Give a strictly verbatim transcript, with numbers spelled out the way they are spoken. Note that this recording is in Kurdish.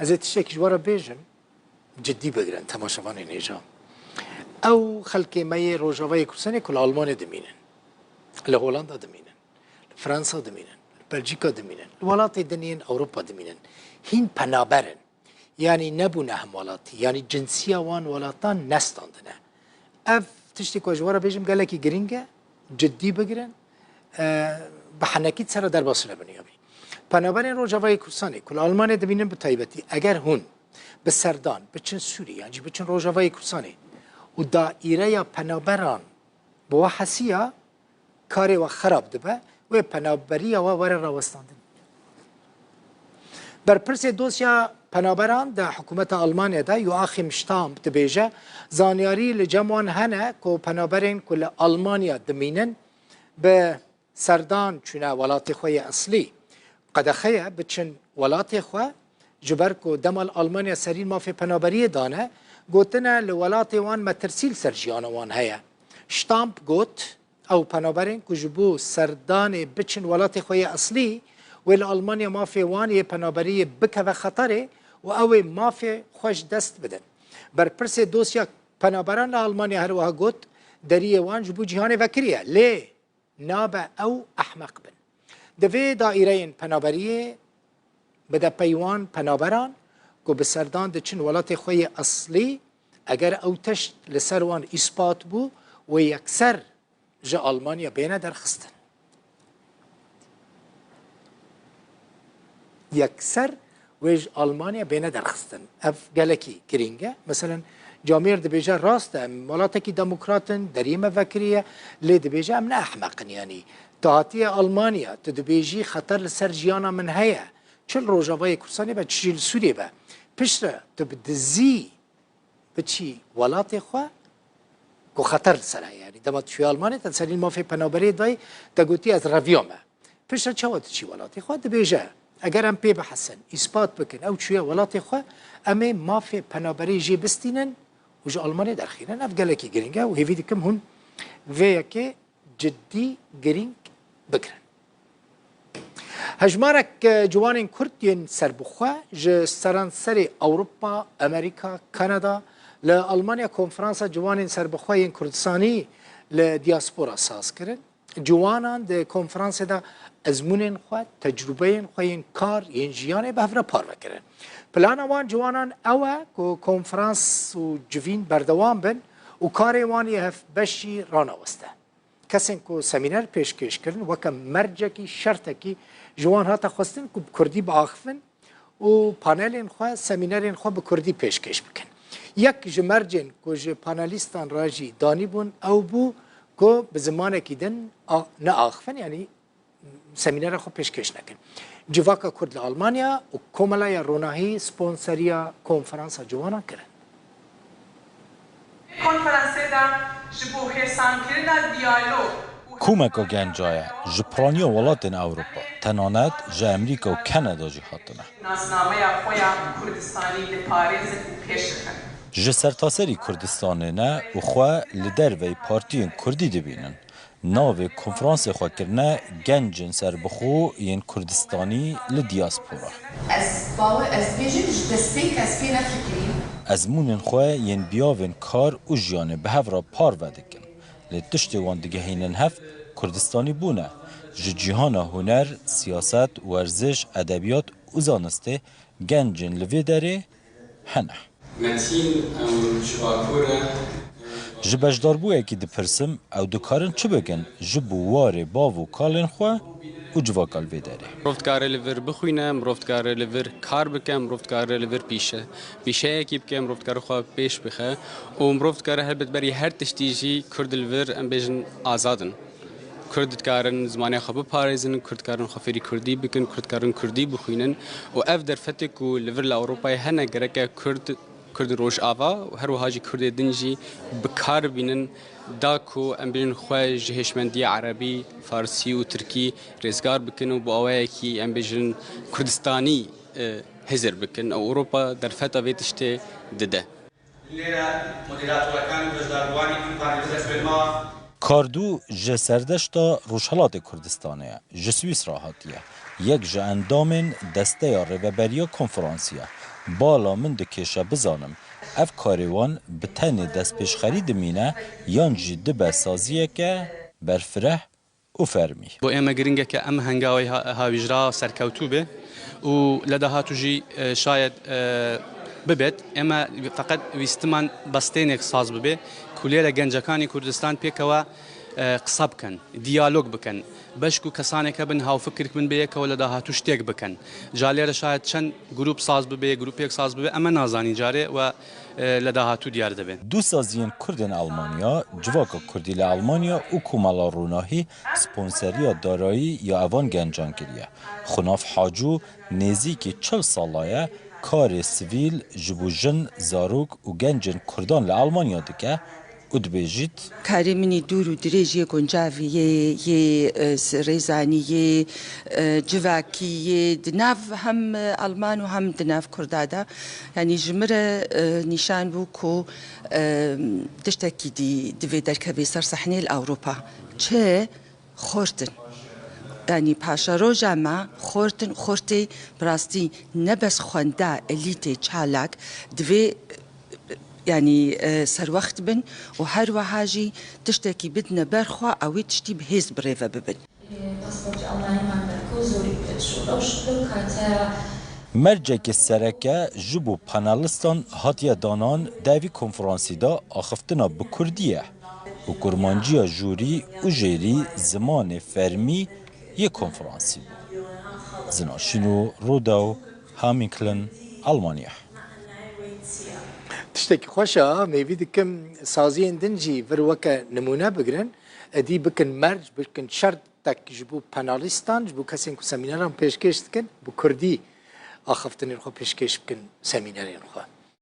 Ez ê tiştekî ji we re bêjim, cidî bigirin temaşevanên hêja. Ew xelkê me yê Rojavayê Kurdistanê ku li Almanyê dimînin, li Holanda dimînin, li Fransa dimînin, li Belçîka dimînin, li welatê din yên Ewropa dimînin, hîn penaber in. Yanî nebûne hemwelatî, yanî cinsiya wan welatan nestandine. Ev tiştê ku ez ji we re bêjim gelekî girîng e, cidî bigirin, e, bi henekî ser re derbas nebin ya bî. Penaberên Rojavayê Kurdistanê ku li Almanyê dimînin bi taybetî, eger hûn bi serdan biçin Sûriyê yan jî biçin Rojavayê Kurdistanê û daîreya penaberan bi we hesiya, karê we xerab dibe, wê penaberiya we were rawestandin. Berpirsê dosya penaberan di hikûmeta Almanyê de Joachim Stamp dibêje, zanyarî li cem wan hene ku penaberên ku li Almanya dimînin bi serdan çûne welatê xwe yê eslî. Qedexe ye biçin welatê xwe, ji ber ku dema li Almanya serî mafê penaberiyê dane, gotine li welatê wan metirsî li ser jiyana wan heye. Stamp got, ew penaberên ku ji bo serdanê biçin welatê xwe yê eslî, wê li Almanya mafê wan yê penaberiyê bikeve xeterê û ew ê mafê xwe ji dest bidin. Berpirsê dosya penaberan li Almanya her wiha got, deriyê wan ji bo cîhanê vekirî ye. Lê nabe ew ehmeq bin. Divê daîreyên penaberiyê bide pey wan penaberan ku bi serdan diçin welatê xwe yê eslî, eger ew tişt li ser wan îspat bû, wê yekser ji Almanya bêne derxistin. Yekser wê ji Almanya bêne derxistin. Ev gelekî girîng e. Meselen, camêr dibêje, rast e, em welatekî demokrat in, deriyê me vekirî ye, lê dibêje, em ne ehmeq in, yanî tu hatiye Almanya, tu dibêjî xeter li ser jiyana min heye, çi li Rojavayê Kurdistanê be, çi jî li Sûriyê be. Piştre tu bi dizî biçî welatê xwe ku xeter li ser heye. Yanî dema tu çûyî Almanyê, te serî mafê penaberê dayî, te gotî ez reviyame. Piştre çawa diçî welatê xwe? Dibêje, eger em pê bihesin, îspat bikin, ew çûye welatê xwe, em ê mafê penaberê jê bistînin û ji Almanyê derxînin. Ev gelekî girîng e û hêvî dikim hûn vê yekê cidî girîng bigirin. Hejmarek, e, ciwanên Kurd yên serbixwe ji seranserê Ewropa, Amerîka, Kanada li Almanya konferansa ciwanên serbixwe yên Kurdistanî li diaspora saz kirin. Ciwanan di konferansê de ezmûnên xwe, tecrûbeyên xwe yên kar, yên jiyanê bi hev re parve kirin. Plana wan ciwanan ew e ku konferans û civîn berdewam bin û karê wan yê hevbeşî ranaweste. Kesên ku semîner pêşkêş kirin, weke mercekî, şertekî ji wan hate xwestin ku bi kurdî biaxivin û panelên xwe, semînerên xwe bi kurdî pêşkêş bikin. Yek ji mercên ku ji panelîstan re jî danîbûn, ew bû ku bi zimanekî din a-, neaxivin, yanî semînera xwe pêşkêş nekin. Civaka Kurd li Almanya û Komela ya Ronahî sponseriya konferansa ciwanan kirin. Konferansê de ji bo hêsankirina diyalog û Komeka genca ye, ji piraniya welatên Ewropa, tenanet ji Amerîka û Kanada jî hatine. Nasnameya xwe ya Kurdistanî diparêzin û pêş dixin. Ji sertaserî Kurdistanê ne û xwe li derveyî partiyên Kurdî dibînin. Navê konferansê xwe kirine Gencên Serbixwe yên Kurdistanî li Diaspora. Ez bawer, ez dibêjim ji destpêk ez pê nefikirîm. Ezmûnên xwe yên biyavên kar û jiyanê bi hev re parve dikin. Lê tiştê wan digehînin hev Kurdistanî bûn e. Ji cîhana huner, siyaset, werziş, edebiyat û zanistê gencên li vê derê hene. Metîn, em ji Bakur e. Ji beşdarbûyekî dipirsim, ew dikarin çi bikin ji bo warê bav û kalên xwe û civaka li vê derê? Mirov dikare li vir bixwîne, mirov dikare li vir kar bike, mirov dikare li vir pîşe, pîşeyekî bike, mirov dikare xwe pêş bixe û mirov dikare helbet berî her tiştî jî Kurd li vir, em bêjin, azad in. Kurd dikarin zimanê xwe biparêzin, Kurd dikarin xwe fêrî kurdî bikin, Kurd dikarin kurdî bixwînin û ev derfetê ku li vir li Ewropayê hene, gereke Kurd, Kurdên Rojava û her wiha jî Kurdê din jî bi kar bînin, da ku em bêjin xwe ji hêşmendiya erebî, farsî û tirkî rêzgar bikin û bi awayekî em bêjin Kurdistanî, e, hizir bikin. Ewropa derfeta vê tiştê dide. Lêre moderatoreken û beşdarbûwanî vî panelî dest pê ma. Kardu ji serdeşta Rojhelatê Kurdistanê ye, ji Swîsra hatiye. Yek ji endamên Desteya Rêveberiya Konferansê ye. Bala min dikêşe bizanim, ev karê wan bi tenê destpêşxerî dimîne yan jî dibe saziyeke berfireh û fermî. بۆ ئێمە گرنگە کە ئەم هەنگاوەی ها-، هاویژرا سەرکەوتوو بێ و لە داهاتوو ژی، ئە، شاید، ئە، ببێت. ئێمە فقط ویستمان بەستێنێک ساز ببێ، کولێرە گەنجەکانی کوردستان پێکەوە، ئە، قسە بکەن، دیالۆگ بکەن. بەشک و کەسانێکە بن هاوفکرک بن بە یەکەوە لە داهاتوو شتێک بکەن. جا لێرە شاید چەند گروپ ساز ببێ، گروپێک ساز ببێ، ئەمە نازانی جارێ و، ئە، لە داهاتوو دیار دەبێن. Du saziyên Kurd ên Almanya, Civaka Kurdî li Almanya û Komela Ronahî sponseriya darayî ya evan gencan kiriye. Xunav Hacû nêzîkî çil sala ye karê sivîl ji bo jin, zarok û gencên Kurdan li Almanya dike û dibêjît: Karê min î dûr û dirêj yê guncavî yê, yê, e, s-, rêzanî yê, e, civakî yê di nav hem, e, Alman û hem di nav Kurda de. Yanî ji min re, e, nîşan bû ku, e, tiştekî dî divê derkevê ser sehneyê li Ewropa. Çi? Xort in. Yanî paşeroja me xort in, xortê bi rastî ne bes xwenda, elîtê çalak divê, yanî, e, serwext bin û her wiha jî tiştekî bidine ber xwe, ew ê tiştî bi hêz birêve bibin. پاسپۆرتی ئەڵمانیمان بەرکەوت زۆری بکەن شۆ لەو شکلە و کاتە. Merceke sereke ji bo panelistan hatiye danan di vî konferansî de axiftina bi kurdî ye û kurmanciya jûrî û jêrî zimanê fermî yê konferansî bû. Zinaşîno Rodew, Haminglen, Almanya. Tiştekî xweş e, mêvî dikim saziyên din jî vir weke nimûne bigrin, edî bikin merc, bikin şert tek ji bo panelîstan, ji bo kesên ku semîneran pêşkêş dikin, bi kurdî axiftinên xwe pêşkêş bikin semînerên xwe.